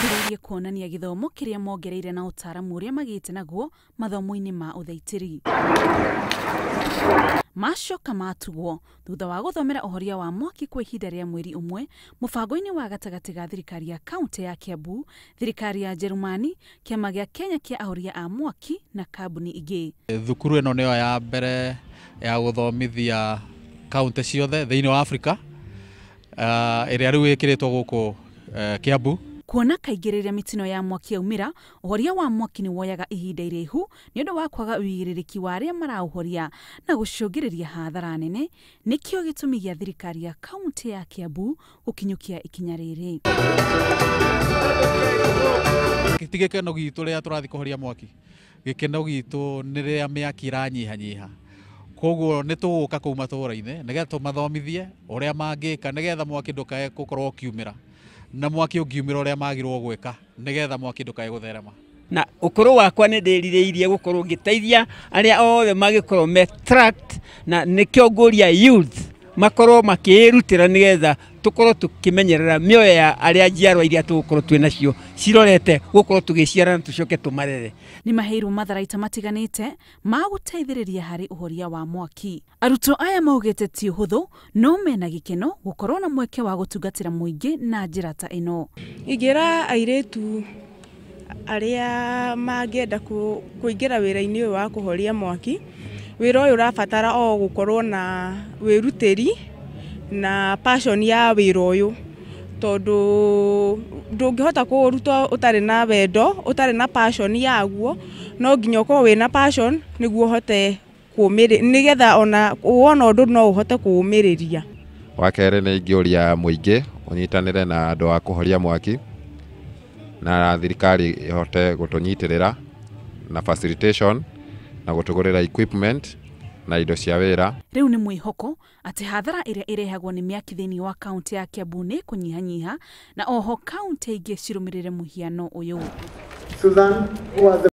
Mambĩrĩirie kuonania gĩthomo kĩrĩa mongereire na ũtaaramu ũrĩa magĩte naguo mathomo-inĩ ma ũthaitĩri. Macoka matugwo thutha wa gũthomera ũhoria wa mwaki kwa ihinda rĩa mweri ũmwe mũbango-inĩ wa gatagatĩ ga thirikari ya kaunti ya Kiambu, thirikari ya Njerumani, kĩama gĩa Kenya kĩa ahoria a mwaki na kambuni ingĩ. Thukuru ĩno nĩyo ya mbere ya gũthomithia kaunti ciothe thĩinĩ wa Afrika, ĩrĩa rĩu ĩkĩrĩtwo gũkũ Kiambu. Kuona kaingĩ rĩrĩa mĩtino ya mwaki yaumĩra, ũhoria wa mwaki nĩ woyaga ihinda iraihu nĩ ũndũ wa kwaga ũigĩrĩrĩki wa arĩa maraũhoria na gũcũngĩrĩria hathara nene, nĩkĩo gĩtũmi gĩa thirikari ya kaunti ya Kiambu gũkinyũkia ikinya rĩrĩ. Ti gĩkeno gitũ rĩrĩa tũrathiĩ kũhoria mwaki, gĩkeno gitũ nĩ rĩrĩa mĩaki ĩranyihanyiha. Koguo nĩ tũgũka kũu matũũra-inĩ nĩgetha tũmathomithie ũrĩa mangĩka nĩgetha mwaki ndũkae gũkorwo ũkiumĩra, na mwaki ũngiumĩra ũrĩa magĩrĩirwo gwĩka nĩgetha mwaki ndũkae gũtherema. Na ũkũrũ wakwa nĩ ndĩrirĩirie gũkorwo ngĩteithia arĩa othe magĩkorwo me tracked, na nĩkĩo ngũria youth makorwo makĩĩrutĩra nĩgetha tũkorwo tũkĩmenyerera mĩoyo ya arĩa njiarwa iria tũgũkorwo twĩ nacio cirorete gũkorwo tũgĩciarana tũcoke tũmarere. Nĩ maheirwo matharaita matiganĩte ma gũteithĩrĩria harĩ ũhoria wa mwaki. Arutwo aya maugĩte ti ũhũthũ no mena gĩkeno gũkorwo na mweke wa gũtungatĩra mũingĩ na njĩra ta ĩno. Ingĩra airĩtu arĩa mangĩenda kũingĩra wĩra-inĩ ũyũ wa kũhoria mwaki, wĩra ũyũ ũrabatara o gũkorwo na wĩrutĩri na passion ya wĩra ũyũ, tondũ ndũngĩhota kũũruta ũtarĩ na wendo, ũtarĩ na passion yaguo. No nginya ũkorwo wĩna passion nĩguo ũhote kũũmĩrĩ, nĩgetha ona wona ũndũ no ũhote kũũmĩrĩria. Wa kerĩ nĩ ingĩũria mũingĩ ũnyitanĩre na andũ a kũhoria mwaki na thirikari ĩhote gũtũnyitĩrĩra na facilitation na gũtũgũrĩra equipment na indo cia wĩra. Rĩu nĩ mwĩhoko atĩ hathara ĩrĩa ĩrehagwo nĩ mĩaki thĩinĩ wa kaunti ya Kiambu nĩ kũnyihanyiha, na oho kaunti ingĩ cirũmĩrĩre mũhiano ũyũ. Susan, who was the